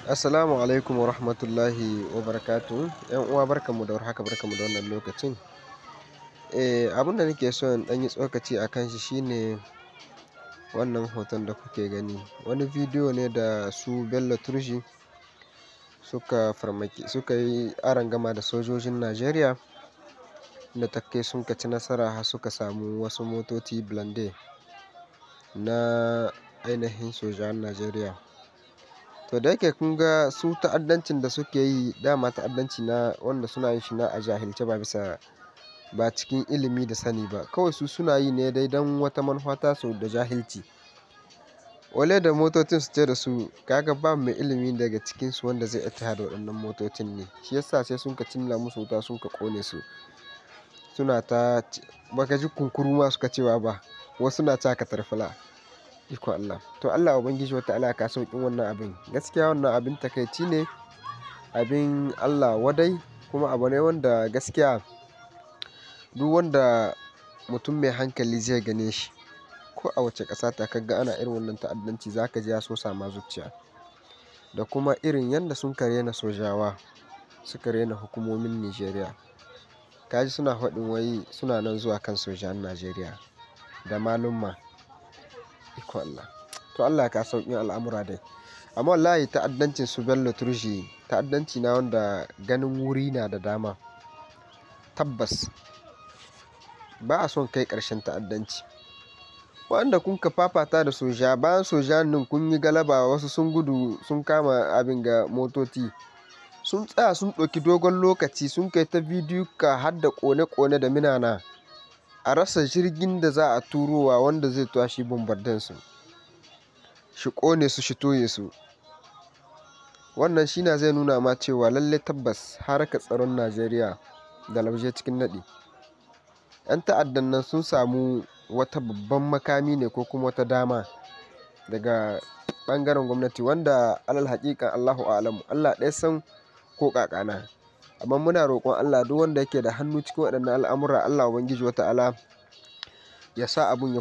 Assalamu alaikum wa rahmatullahi wa barakatuhu. ‘Yan uwa, barkanmu da warhaka, barkanmu da wannan lokacin. Abin da nake so in ɗan yi tsokaci a kan shi shine wannan hoton da kuke gani. Wani bidiyo ne da su Bello Turji suka farmaki, suka yi arangama da sojojin Najeriya da ta kai sun ci nasara har suka samu wasu motoci blindé na ainihin sojan Najeriya. To, da yake kun ga su ta'addancin da suke yi, dama ta'addanci na wanda suna yin shi na a jahilce, ba bisa ba cikin ilimi da sani ba. Kawai su suna yi ne dai don wata manufa tasu da jahilci. Wale da motocin su ce da su, kaga ba mai ilimi daga cikinsu wanda zai iya taya da waɗannan motocin ne. Shi yasa sai sun ka cinna musu wuta, sun ka ƙone su. Suna ta baka ji kunkuru ma suka cewa ba, wasu na cewa katarfala. Iko Allah. To, Allah Ubangiji wa ta'ala ka sauƙin wannan abin. Gaskiya wannan abin takaici ne, abin Allah wadai, kuma abu ne wanda gaskiya duk wanda mutum mai hankali zai gane shi. Ko a wace ƙasa ta kaga ana irin wannan ta'addanci, za ka ji ya sosa ma zuciya. Da kuma irin yadda sun ka rena sojawa, suka rena hukumomin Nijeriya. Ka ji suna faɗin wai suna nan zuwa kan sojan Najeriya da malumma. Iko Allah. To, Allah ka sauƙin al'amura dai. Amma wallahi ta'addancin su Bello Turji ta'addanci na wanda ganin wuri na da dama. Tabbas ba a son kai ƙarshen ta'addanci. Waɗanda kun ka fafata da soja, bayan sojan nan kun yi galaba, wasu sun gudu, sun kama abin ga motoci. Sun tsaya sun ɗauki dogon lokaci, sun kai ta bidiyo ka har da ƙone-ƙone da minana. A rasa jirgin da za a turowa wanda zai tashi bombarden su. Shi ƙone su, shi toye su. Wannan shi na zai nuna ma cewa lalle tabbas harkar tsaron Najeriya da lauje cikin naɗi. 'Yan ta'addan nan sun samu wata babban makami ne ko kuma wata dama daga ɓangaren gwamnati wanda alal haƙiƙa Allahu a'lamu, Allah ɗaya san ko ƙaƙana. Amma muna roƙon Allah, duk wanda yake da hannu cikin waɗannan al'amura, Allah Ubangiji wa ta'ala ya sa abun ya